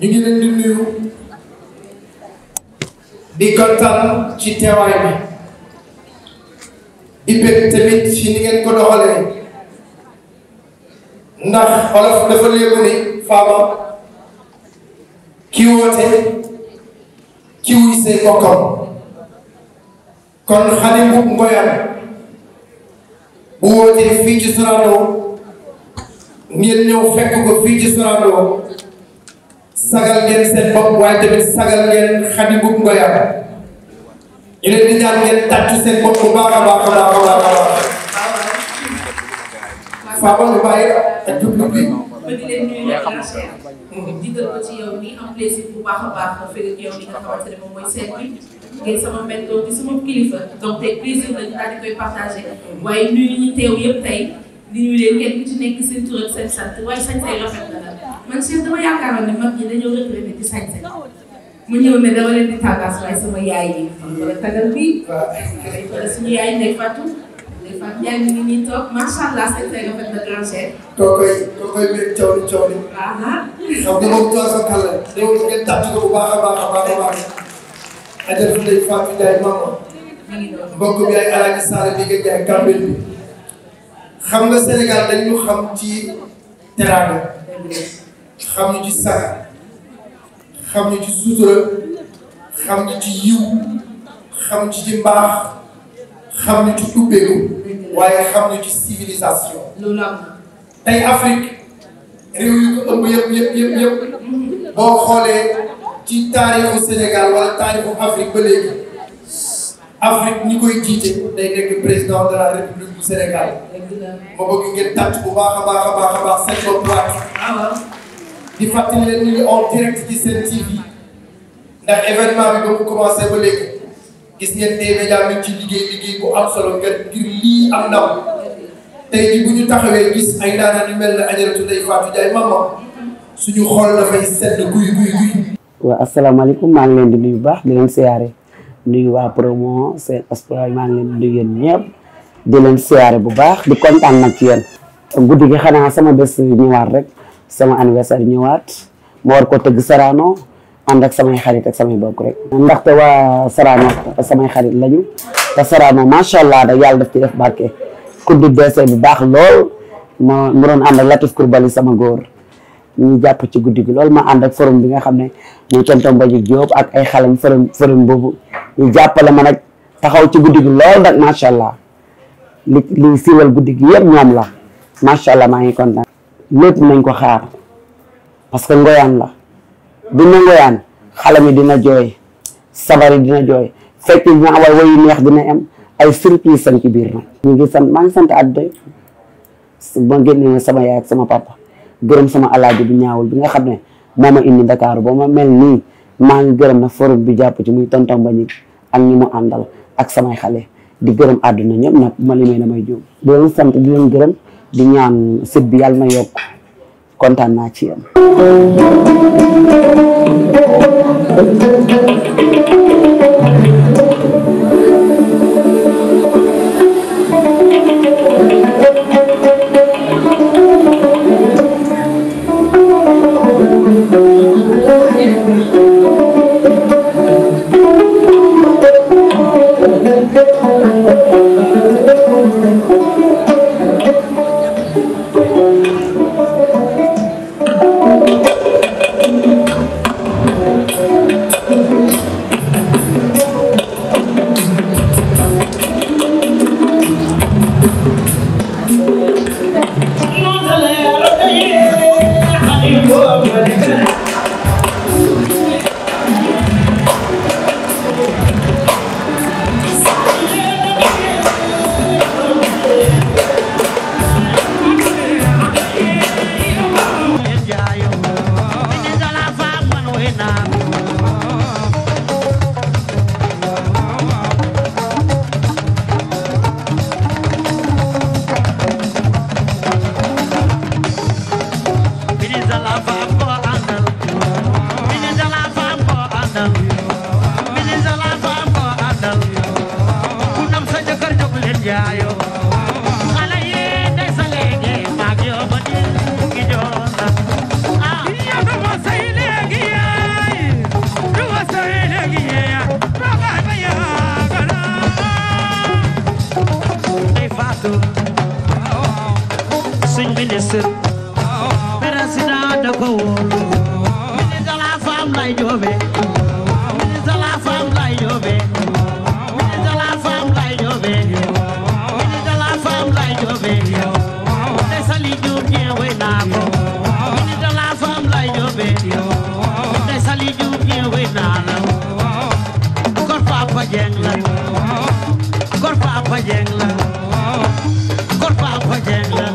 ñu ngi leen di nuyu di kontaan ci teewaay bi di bëgg tamit ci ni ngeen ko doxalee ndax Wolof dafa léegu ni Fama ki woote ki wuy say bokkam kon Khady Mboup Ngoyane bu wootee fii ci Sorano ngeen ñëw fekk ko fii ci Sorano sagal ngeen seen bopp waaye tamit sagal ngeen Khady Mboup Ngoyane ñu leen di ñaan ngeen tàccu seen bopp bu baax a baax a baax a baax a baax Fama lu bàyyi ak jublu bi ma di leen nuyu la jiital ko ci yow mi am plaisir bu baax a baax nga fekk yow mi nga xamante ne moom mooy seet bi ngeen sama mentor di sama kilifa donc tey plaisir lañu daal di koy partagé waaye nuyu ñu teew yëpp tey di nuyu leen kenn ku ci nekk seen tur ak seen sant waaye sañ-sañ rafet na la man Cheikh dama yaakaaroon ne mag ñi dañoo retraité ci sañ-sañ mu ñëw ne dama leen di tàggaas waaye sama yaay yi wala tagal bi wala suñu yaay nekk Fatou Fatou Ndiaye mi ngi nii toog macha allah sañ-sañ rafet na grand chef. kookoy mbir coow li. xam nga moom toog sa kàlla yow ngeen tàcc ko bu baax a baax a baax a baax. Adja Ndeye Fatou Ndiaye maman. mbokk bi ay Alaaji Sall bi nga jaay Gambie bi. xam nga Sénégal dañu xam ci teraanga. xam ñu ci saga. xam ñu ci sutura. xam ñu ci yiw. xam ñu ci mbaax. xam ñu ci ubbeeku. waaye xam ñu ci civilisation. loolu am tey Afrique réew yu ko ëmb yëpp boo xoolee ci taarixu Sénégal wala taarixu Afrique ba léegi Afrique ñi koy jiite day nekk président de la République du Sénégal ma bëgg ngeen tàcc bu baax a baax a baax a baax seen bopp di fàttali leen ñu ngi en direct ci seen TV ndax événement bi ba mu commencé ba léegi gis ngeen des médias mi ci liggéey bu am solo ngir lii am ndam tey jii bu ñu taxawee gis ay ndaanaan yu mel ne Adjaratou Ndeye Fatou Ndiaye maman suñu xool dafay sedd guy. waaw asalaamaaleykum maa ngi leen di nuyu bu baax di leen siyaare nuyu waa promo seen espoir maa ngi leen di nuyu yéen ñëpp di leen siyaare bu baax di kontaan nag ci yéen. guddi gi xanaa sama bés ñëwaat rek sama anniversaire ñëwaat ma war ko tëgg Sorano ànd ak samay xarit ak samay bokk rek. ndaxte waa Sorano samay xarit lañu te Sorano macha allah da yàlla daf ci def barke. kuddu DC bu baax lool ma mu doon ànd ak Latif Coulibaly sama góor ñu jàpp ci guddi gi lool ma ànd ak forum bi nga xam ne muy tonton Mbagnick Diop ak ay xalam forum boobu ñu jàppale ma nag taxaw ci guddi gi lool nag macha allah li siiwal guddi gi yëpp ñoom la macha allah maa ngi kontaan. lépp nañ ko xaar parce que ngoyaan la dina ngoyaan xale mi dina jooy sabari dina jooy fekk dina awal wayu neex dina am ay surprise san ci biir nag ñu ngi sant maa ngi sant àdduna ba génnee sama yaay ak sama papa gërëm sama alaaji bu ñaawul bi nga xam ne moo ma indi Dakar ba ma mel nii maa ngi gërëm na forum bi jàpp ci muy tonton Mbagnick ak ñi mu àndal ak samay xale di gërëm àdduna ñëpp nag bu ma limee damay jóg di leen sant di leen gërëm di ñaan sët bi yàlla na yokk kontaan naa ci yéen. Fatou suñ ministre président da ko wóolu ministre de la femme lay joobe ministre de la femme lay joobe ministre de la femme lay joobe ministre de la femme lay joobe te Sali Diouf ñeewee naa ko ministre de la femme lay joobe te Sali Diouf ñeewee naa la kor Papa Dieng la kor Papa Dieng la kor Papa Dieng la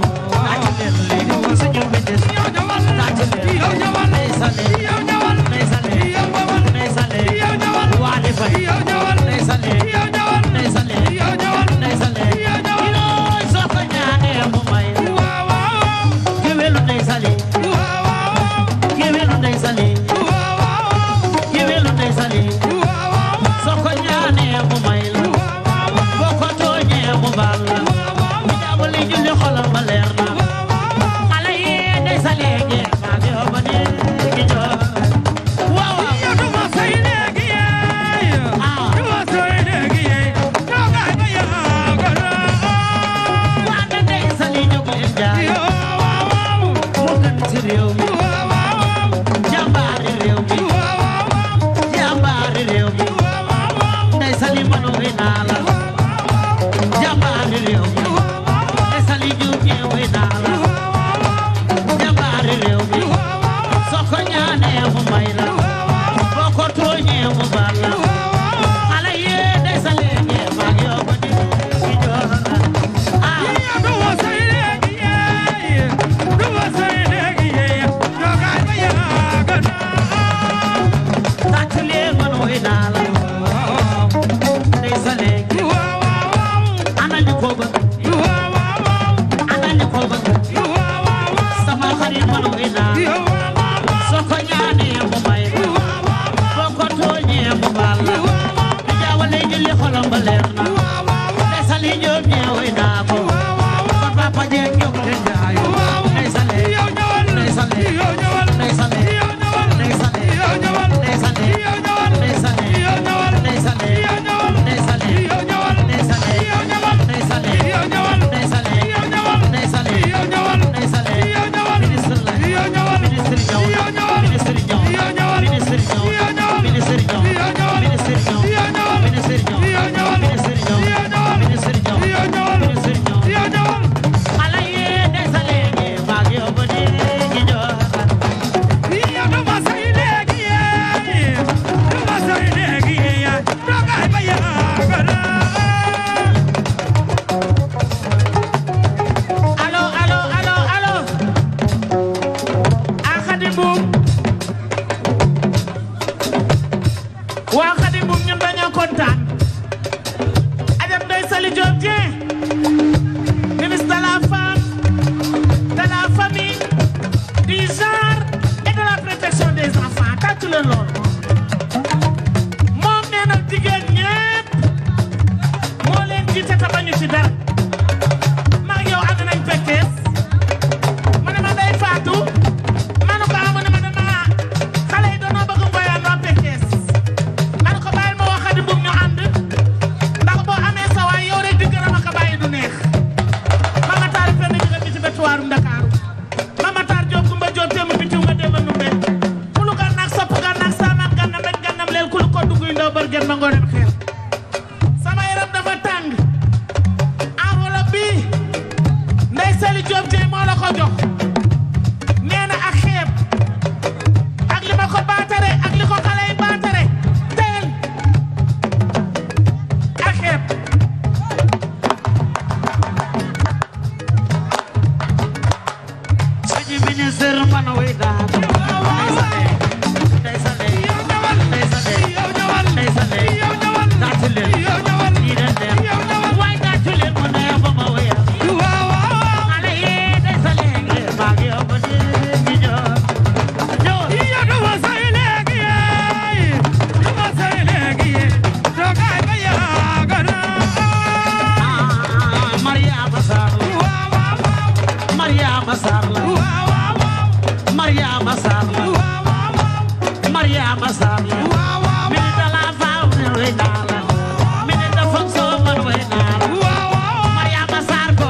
Maria Massar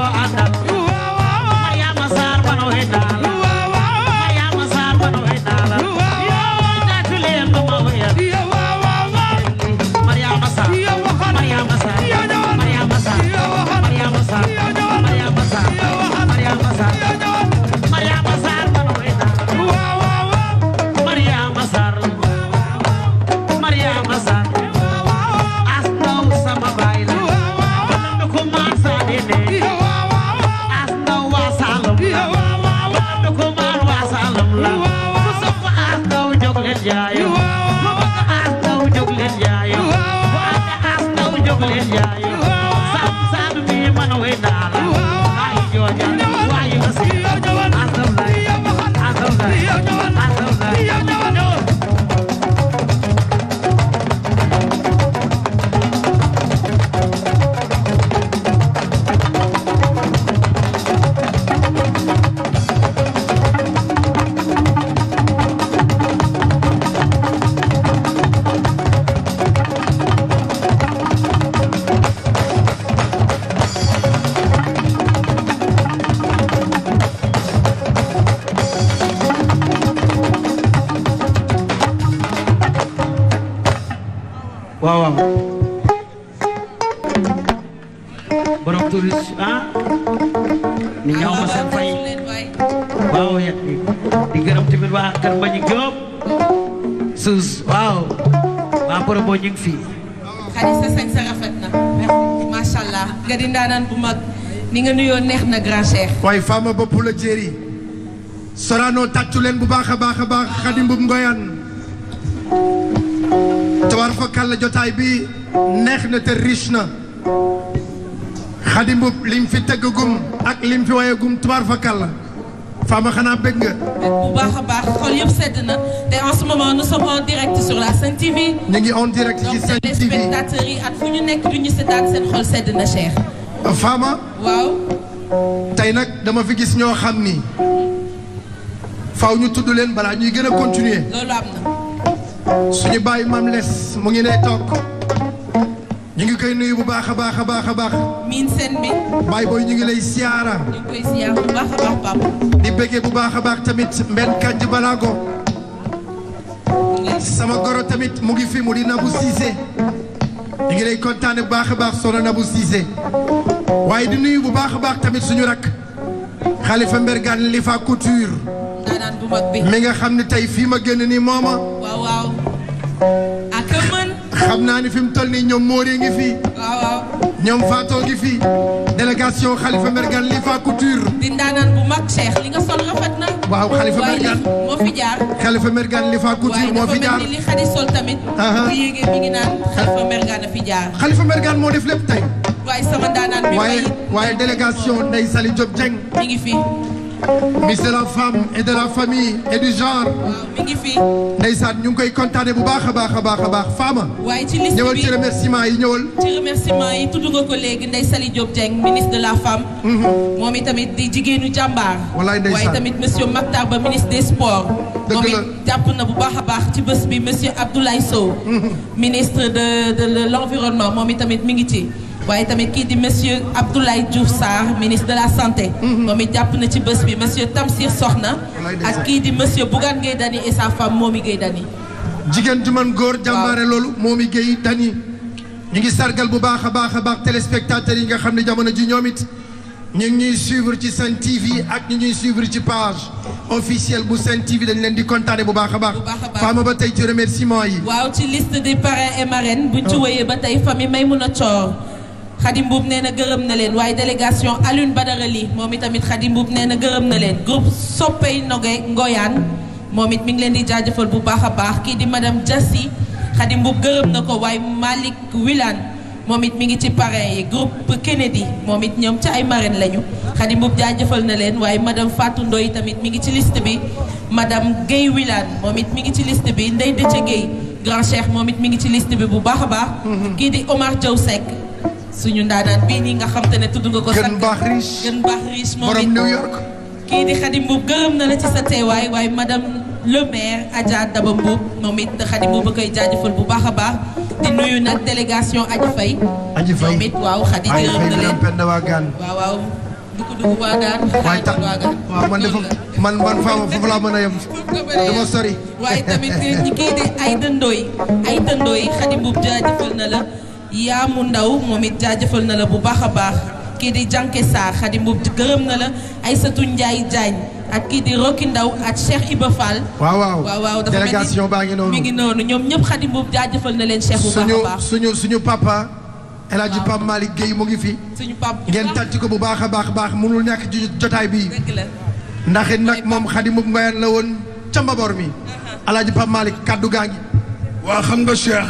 leen yaayu saadu bi man way naa la ay jooja waaye aussi asam lay waaw borom touriste ni ñaaw ma seen fay waaw di gërëm tamit waa kër Mbañi Jóob suus waaw waa borom boo ñu ngi fii xarit sa sañ sa rafet na merci macha allah nga di ndaanaan bu mag ni nga nuyoo neex na grand cheikh waaye Fama bopp la jéeri Sorano tàccu leen bu baax a baax a baax Xadi Mbub Ngoyaan tabaar fa kàlla jotaay bi neex na te riche na Xadi Mbub lim fi tëggagum ak lim fi wayagum tabaar fa kàlla Fama xanaa bëgg nga. bu baax a baax xol yëpp sedd na te en ce moment nous sommes en direct sur la Sen TV. ñu ngi en direct ci Sen TV donc téléspectateurs yi at fu ñu nekk du ñu seetaan seen xol sedd na Cheikh. Fama. waaw. tey nag dama fi gis ñoo xam ni faaw ñu tudd leen balaa ñuy gën a continuer. loolu am na. suñu bàyyi maam les mu ngi ne toog ñu ngi koy nuyu bu baax a baax a baax a baax. miin seen bi. baay booy ñu ngi lay siyaara. ñu ngi koy siyaar bu baax a baax papa. di bëggee bu baax a baax tamit Mbène Kandji Balago. sama goro tamit mu ngi fi mu di Nabou Cissé. ñu ngi lay kontaane bu baax a baax soxna Nabou Cissé. waaye di nuyu bu baax a baax tamit suñu rak Khalifa Mbergane Lifa Couture. daanaan bu mag bi. mi nga xam ne tey fii ma génn nii mooma. waaw waaw. ak mën. xam naa ni fi mu toll nii ñoom Mori ngi fi. waaw waaw. ñoom Fatou ngi fi. délégation Khalifa Mbergane Lifa Couture. di ndaanaan bu mag Cheikh li nga sol rafet na. waaw Khalifa Mbergane moo fi jaar. Khalifa Mbergane Lifa Couture moo fi jaar. waaye dafa mel ni li Khady sol tamit. bu yéegee mi ngi naan Khalifa Mbergane a fi jaar. Khalifa Mbergane moo def lépp tey. waaye sama ndaanaan bi. waaye délégation Ndeye Sali Diop Dieng. mi ngi fi. ministre de la femme et de la famille et du genre. waaw mi ngi fi. ndeysaan ñu ngi koy kontaane bu baax a baax a baax a baax Fama. waaye ci liste bi ñëwal ci remerciement yi ñëwal. ci remerciement yi tudd nga ko léegi Ndeye Sali Diop Dieng ministre de la femme. moom itamit di jigéenu jàmbaar. wallaay ndeysaan waaye tamit monsieur Mactar Ba ministre des sports. dëgg la moom it jàpp na bu baax a baax ci bés bi monsieur Abdoulaye Sow. ministre de l'environnement moom itamit mi ngi ci. waaye tamit kii di monsieur Abdoulaye Diouf Sarr ministre de la santé. moom it jàpp na ci bés bi monsieur Tamsir Soxna. ak kii di monsieur Bougane Gueye Dany et sa femme Momi Gueye Dany. jigéen ju man góor jàmbaare loolu Momi Gueye Dany. ñu ngi sargal bu baax a baax a baax téléspectateurs yi nga xam ne jamono ji ñoom it ñu ngi ñuy suivre ci Sen TV ak ñu ñuy suivre ci page officielle bu Sen TV dañ leen di kontaane bu baax a baax. Fama ba tey ci remerciement yi. waaw ci liste des parrains et marraines buñ ci wéyee ba tey famille Maymouna Thior. Khady Mboup nee na gërëm na leen waaye délégation Alioune Badara Ly moom itamit Khady Mboup nee na gërëm na leen groupe Soppey Ngoyaan moom it mi ngi leen di jaajëfal bu baax a baax kii di madame Diassi Khady Mboup gërëm na ko waaye Malick Wilane moom it mi ngi ci parrain yi groupe Kennedy moom it ñoom ci ay marraine lañu Khady Mboup jaajëfal na leen waaye madame Fatou Ndoye tamit mi ngi ci liste bi madame Guèye Wilane moom it mi ngi ci liste bi Ndeye Déthié Guèye grand cheikh moom it mi ngi ci liste bi bu baax a baax kii di Omar Diaw Seck suñu ndaanaan bii nii nga xam te ne tudd nga ko. gën baax riche gën baax riche moom it borom New York. kii di Khady Mboup gërëm na la ci sa teewaay waaye madame le maire Adja Daba Mboup moom it Khady Mboup ba koy jaajëfal bu baax a baax di nuyu nag délégation Adji Faye. Adji Faye moom it waaw Khady gërëm na leen waaw waaw. dugg waa gaan. waaye tax waaw man de man Fama foofu laa mën a yem. dama sori. waaye tamit kii di Aïda Ndoye Khady Mboup jaajëfal na la. Yaamu Ndaw moom it jaajëfal na la bu baax a baax kii di Janké Sarr Khady Mboup gërëm na la Aïssatou Ndiaye Diagne ak kii di Rocky Ndaw ak Cheikh Iba Fall. waaw dafa délégation baa ngi noonu mi ngi noonu ñoom ñëpp Khady Mboup jaajëfal na leen Cheikh bu baax a baax. suñu papa. El Hadji Pape Malick Gueye mu ngi fi. suñu papa ngeen tàcc ko bu baax a baax mënul ñàkk ci jotaay bi. dëgg la ndax it nag moom Khady Mboup Ngoyaan la woon ca Mbabor mi. El Hadji Pape Malick kaddu gaa ngi. waa xam nga Cheikh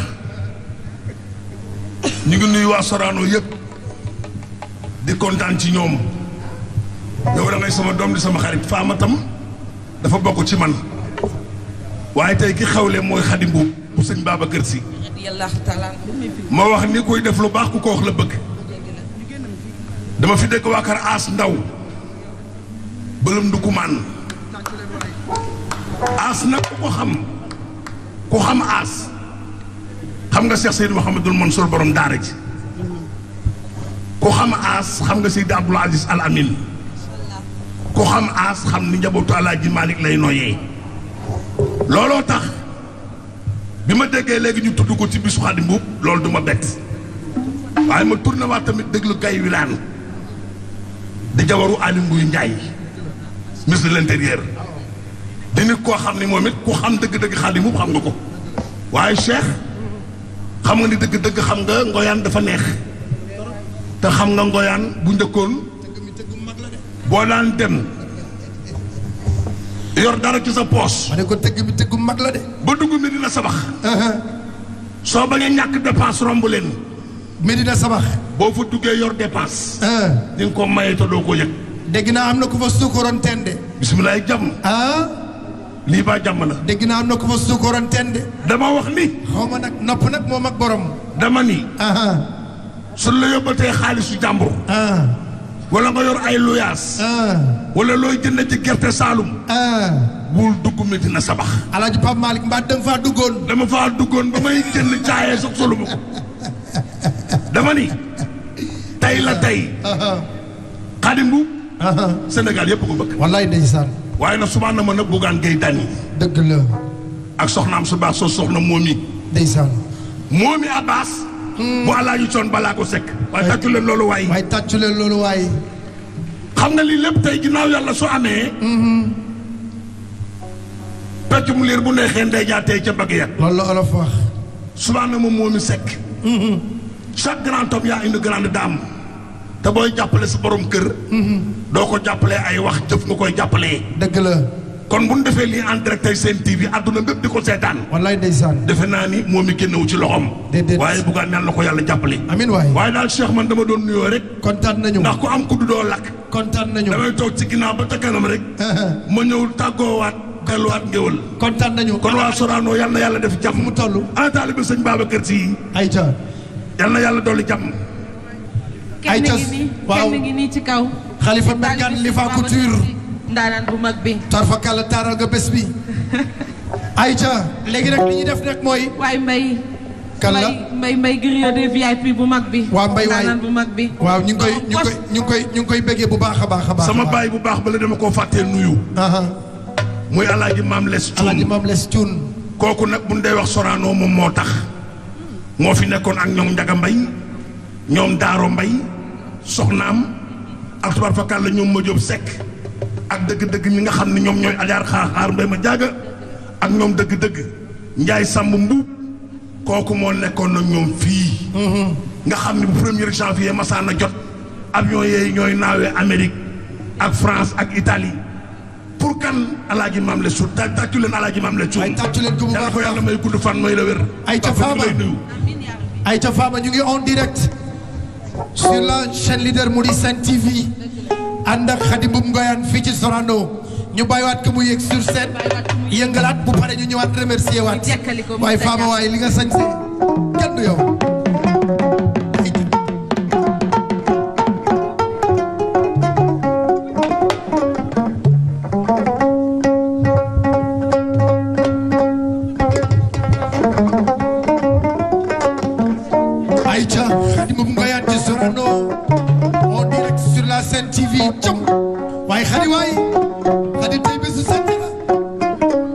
ñu ngi nuyu waa Sorano yëpp di kontaan ci ñoom yow da ngay sama doom di sama xarit Fama tam dafa bokk ci man waaye tey ki xawle mooy Xadi Mbuub bu sëñ Babacar Si ma wax ni koy def lu baax ku ko wax la bëgg dama fi dëkk waa kër As Ndaw bëlëm du kumaan As nag ku xam As xam nga Cheikh Seydou Mouhamadul Mansour borom daara ji ku xam As xam nga Seydi Abdoul Aziz Al Amin ku xam As xam ni njabootu Alaaji Malick lay noyyee looloo tax bi ma déggee léegi ñu tudd ko ci bisu Xadi Mbuub loolu du ma bett waaye ma tourné waat tamit déglu Gaye Wilane di jawaru Aly Ngouille Ndiaye ministre de l'intérieur di nit koo xam ni moom it ku xam dëgg-dëgg Xadi Mbuub xam nga ko waaye Cheikh xam nga ni dëgg-dëgg xam nga ngoyaan dafa neex te xam nga ngoyaan bu njëkkoon boo daan dem yor dara ci sa poos. ma ne ko tëgg bi tëggu mag la de. ba dugg Medina Sabax. soo bañ a ñàkk dépense romb leen. Medina Sabax. boo fa duggee yor dépense. di nga ko maye te doo ko yëg. dégg naa am na ku fa suukaroon tende. bisimilah jàmm. lii ba jàmm la. dégg naa am na ku fa suukaroon tende. dama wax ni. xaw ma nag nopp nag moom ak borom. dama ni. suñ la yóbbatee xaalisu jàmbur. wala nga yor ay luyaas. wala looy jënd ci gerte Saalum. bul dugg Medina Sabax. Alaaji Pape Malick mbaa dama faa duggoon. dama faa duggoon ba may jënd caayee sax solu ma ko. dama ni. tey la tey. Xadi Mbuub. Sénégal yëpp ko bëgg. wallaay ndeysaan. waaye nag subaa na ma nag Bougane Gueye Dany. dëgg la. ak soxnaam su baax soo soxna Momi. ndeysaan. Momi Abbas. bu Alaaji Coon balaa ko sekk. waaye tàccu leen loolu waay. waaye tàccu leen loolu waay. xam nga lii lépp tey ginnaaw yàlla su amee. pecc mu liir bu neexee ndey jaa tey ca bëgg yat. loolu la olof wax. subaa na ma Momi sekk. chaque grand homme y a une grande dame. te booy jàppale sa borom kër. doo ko jàppale ay wax jëf nga koy jàppalee. dëgg la. kon bu ñu defee lii en direct tey seen TV àdduna bépp di ko seetaan. wallaay ndeysaan. defe naa ni moom mi génnewu ci loxoom. déedéet waaye Bougane ñaan na ko yàlla jàppale. amiin waay. waaye daal Cheikh man dama doon nuyoo rek. kontaan nañu. ndax ku am kuddu doo lakk. kontaan nañu. damay toog ci ginnaaw ba ca kanam rek. ma ñëw tàggoowaat delluwaat ngéwël. kontaan nañu. kon waa Sorano yal na yàlla def jàmm. mu toll. ana taalibe sëñ Babacar Si. ayca. yal na yàlla dolli jàmm. ayca waaw kenn ngi nii ci kaw. Khalifa Mbergane Lifa Couture. ndaanaan bu mag bi. tarfa kàlla taaral nga bés bi. ayca léegi nag li ñuy def nag mooy. waay Mbaye. kan la Mbaye griot de VIP bu mag bi. waaw Mbaye waay ndaanaan bu mag bi. waaw ñu ngi koy bëggee bu baax a baax a baax. sama baay bu baax ba la dama koo fàttee nuyu. muy Alaaji Maam Les Cuun. Alaaji Maam Les Cuun. kooku nag bu ñu dee wax Sorano moom moo tax. moo fi nekkoon ak ñoom Njaga Mbay ñoom Daaro Mbay soxnaam ak tubaar fakal la ñoom ma Jóob Sekk ak dëgg-dëgg ñi nga xam ne ñoom ñooy ajaar xaar mbay ma jaaga ak ñoom dëgg-dëgg Njaay Sàmb Mbuub kooku moo nekkoon nag ñoom fii nga xam ne bu 1er janvier masaana jot avion yooyu ñooy naawee Amérique ak France ak Italie pour kan Alaaji Maam Les Cuun tàccu leen Alaaji Maam Les Cuun. ay tàccu leen ko bu baax yàlla ko yàlla may gudd fan may la wér. ay ca Fama ay ca Fama ñu ngi en direct sur la chaîne leader mu di Sen TV ànd ak Xadi Mbuub Ngoyaan fii ci Sorano ñu bàyyiwaat ko mu yéeg sur scène yëngalaat bu pare ñu ñëwaat remercier waat waaye Fama waaye li nga sañse kenn du yow. Aïcha Xadi Mbuub Ngoyaan ci Sorano en direct sur la Sen TV jëm waaye Xadi waay Xadi tey bésu sant la.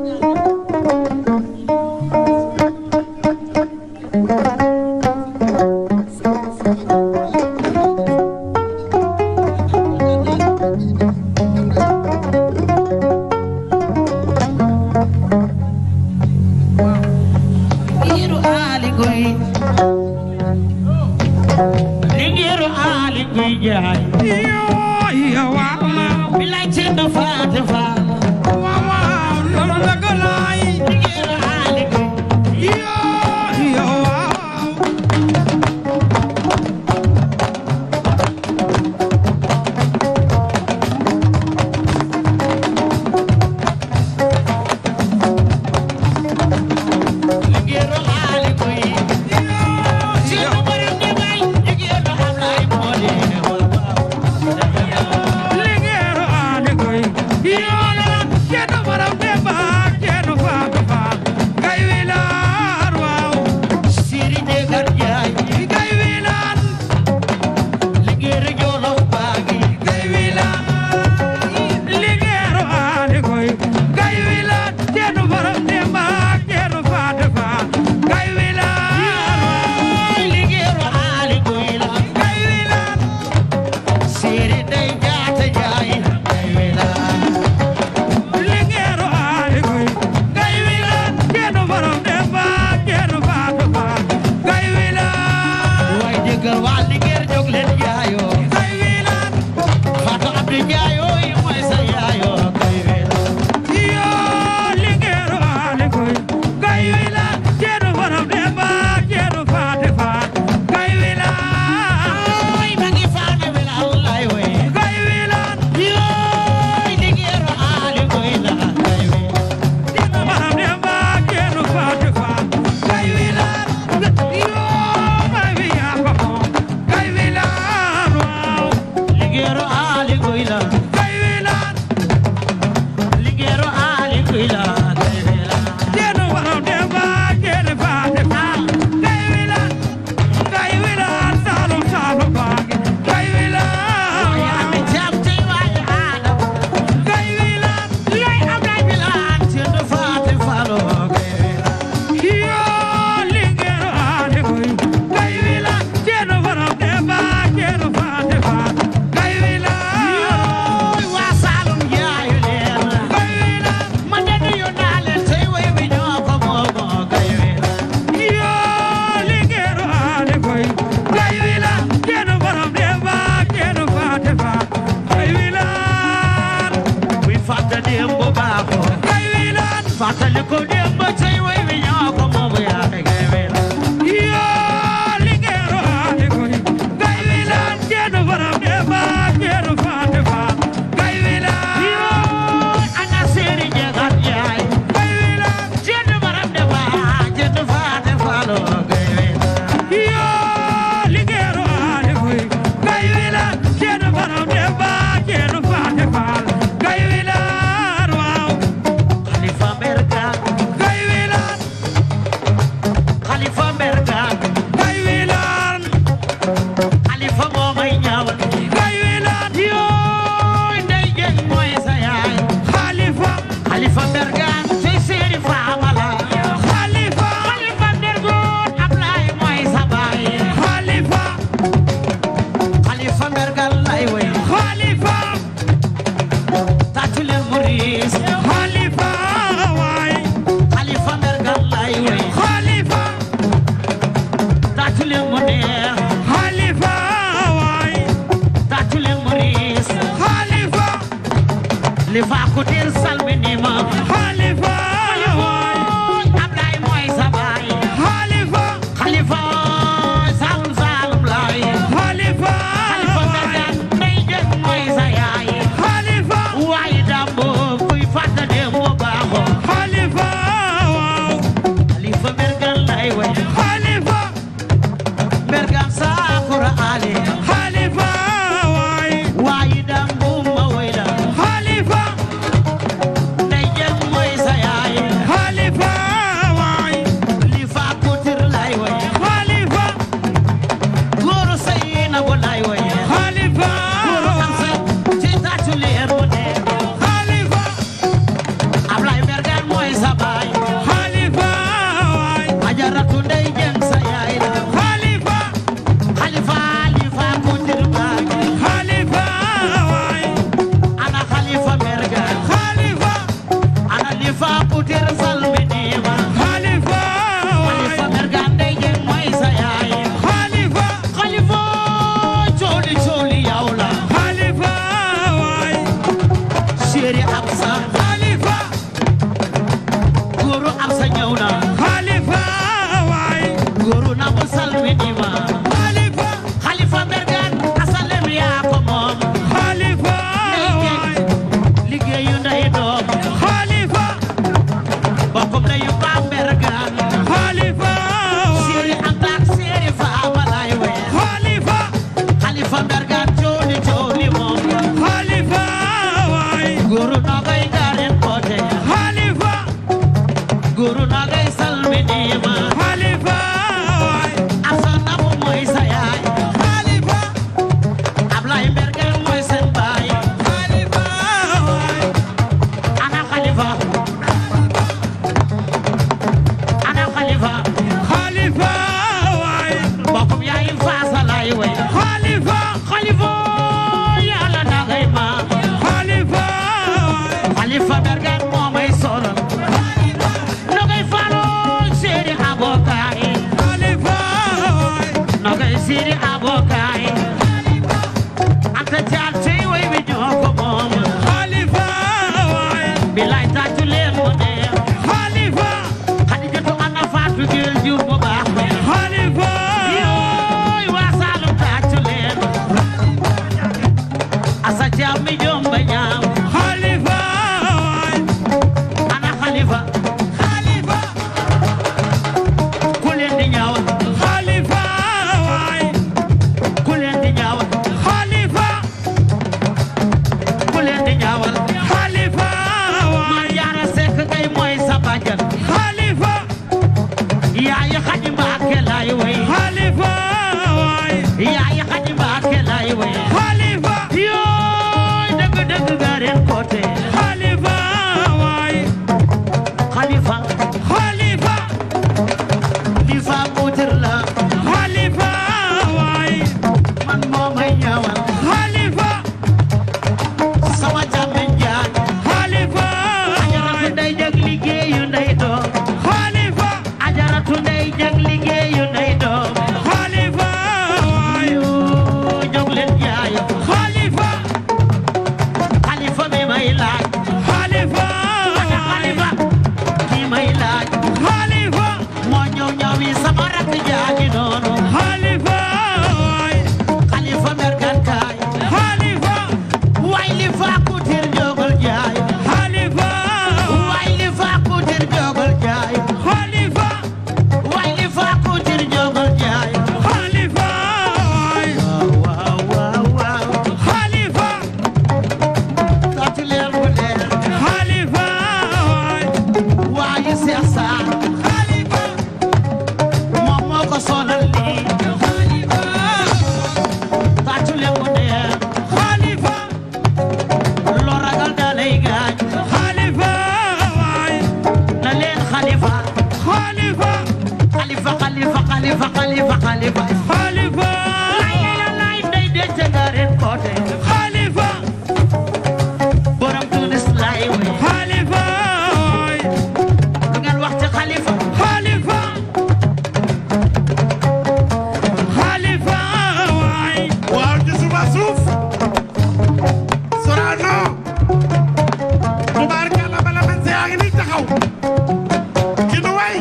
Khalifa asa jami jomba ñaaw Khalifa waay ana Khalifa Khalifa ku leen di ñaawal Khalifa waay ku leen di ñaawal Khalifa ku leen di ñaawal Khalifa waay Jaara Sekk kay mooy sa bàjjan Khalifa yaay Xadi Mbàkke lay way Khalifa waay yaay Xadi Mbàkke lay way Khalifa yooy dëgg dëgg garen côté Khalifa waay Khalifa Khalifa Khalifa mutir la Khalifa waay man moo may ñaawal Khalifa sama càmmeñ jaan Khalifa ajaratu ndey jag liggéeyu ndey doom Khalifa ajaratu ndey jag liggéeyu ndey doom Khalifa waay jóg leen jaayo Khalifa Khalifa mi may laaj Khalifa ana Khalifa ki may laaj Khalifa moo ñëw ñëwi sama rakk jaagi noonu Khalifa waay Khalifa mergan kaay Khalifa waay li faa kutir jógal jaay Khalifa waay li faa kutir jógal jaay Khalifa waay li faa kutir jógal jaay Khalifa waay waaw waaw waaw Khalifa taatu leer bu leer Khalifa waay waaye Seex Saar Khalifa moom moo ko solal lii Khalifa taatu leer bu leer Khalifa loo ragal da lay gaañ Khalifa waay na leen Khalifa Khalifa Khalifa Khalifa Khalifa Khalifa Khalifa Khalifa lay ndey de ca garen côté Khalifa borom Tunis lay way Khalifa waay du ngeen wax ci Khalifa Khalifa Khalifa waay waaw ci suma suuf Sorano tubaarkalla bala man see yaa ngi nii taxaw ki nu way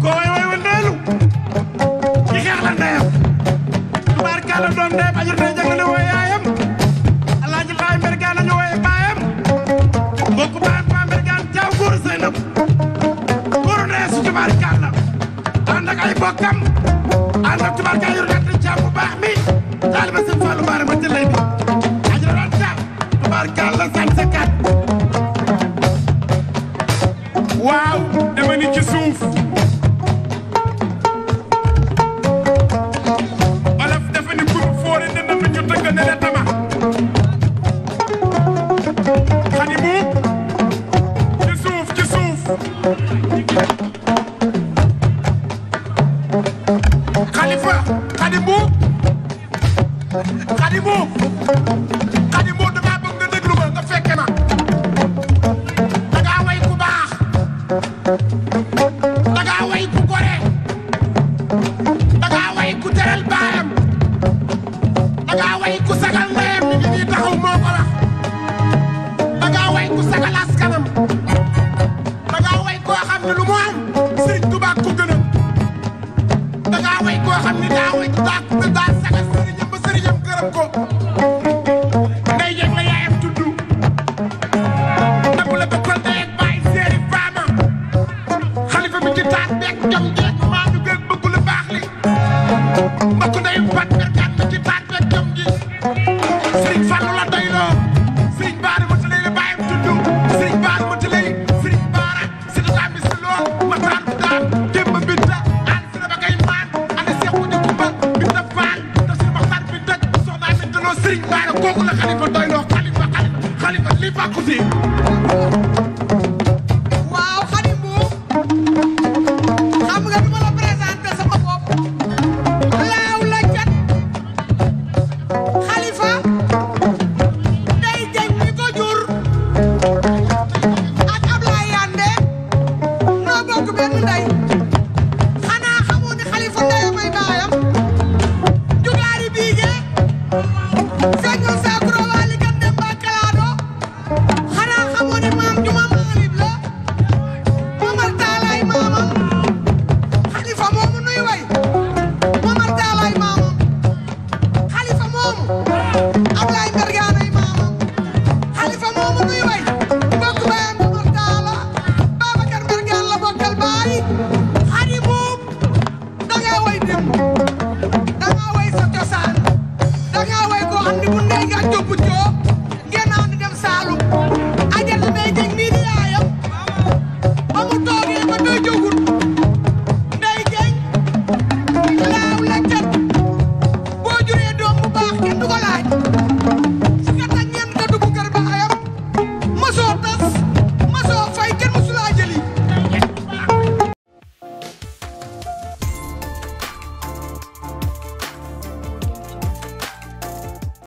ko way wandeelu ki xeex la ndeyam tubaarkalla doom ndey bajur ndey jag la way yaayam alaaji laay mbergaan ñu way baayam mbokk baayam pa mbergaan jaaw góor Zeynab góor ndey su tubaarkalla ànd ak ay bokkam ànd ak tubaarkalla yor nekk jàmm bu baax mi taaliba sëñ Fallu Baara ma jëlay bi ajra doon ta tubaarkalla sañ sa kat waaw dama ni ci suuf olof dafa ni groupe foore dina mi ñu tëgg ne la tama xani bu ci suuf Khalifa xani bu dama bëgg nga déglu ma nga fekke ma da ngaa way ku baax da ngaa way ku gore da ngaa way ku teral baayam da ngaa way ku sagal ndeyam mi ngi nii taxaw moo ko wax da ngaa way ku sagal askanam da ngaa way koo xam ne lu mu am Sëriñ Tuubaa ko gënal da ngaa way koo xam ne daa way daa sagal sëriñam ba sëriñam gërëm ko ndey jeg la yaayam tudd ndamu la bokkal ndey ak baay seeri faama Khalifa mi ci taat beeg jom jeeg maa ñu gën bëgg lu baax li mbokk ndeyu pat berkaan mi ci taat beeg jom ji Sëriñ Fallu la doyloo Sëriñ Baara ma tëlay la baayam tudd Sëriñ Baara ma tëlay Sëriñ Baara si da mi si lool ma taan bu daan démb binta aan si da ba kay maan ana seex bu njëkk ba binta faal daf si waxtaan bi dëkk soxnaa mi tëloo Sëriñ Baara kooku la Khalifa doyloo Khalifa li bàkku si waaw Khady Mboup xam nga du ma la présenté sama bopp laaw la cat Khalifa day jeg mi ko jur ak Ablaye Yande noo bokk benn ndey xanaa xamoo ni Khalifa ndeyam ay baayam jugaari biige feñu sakuro waali gam dem ba kalaado xanaa xamoo ni maam juma puccoo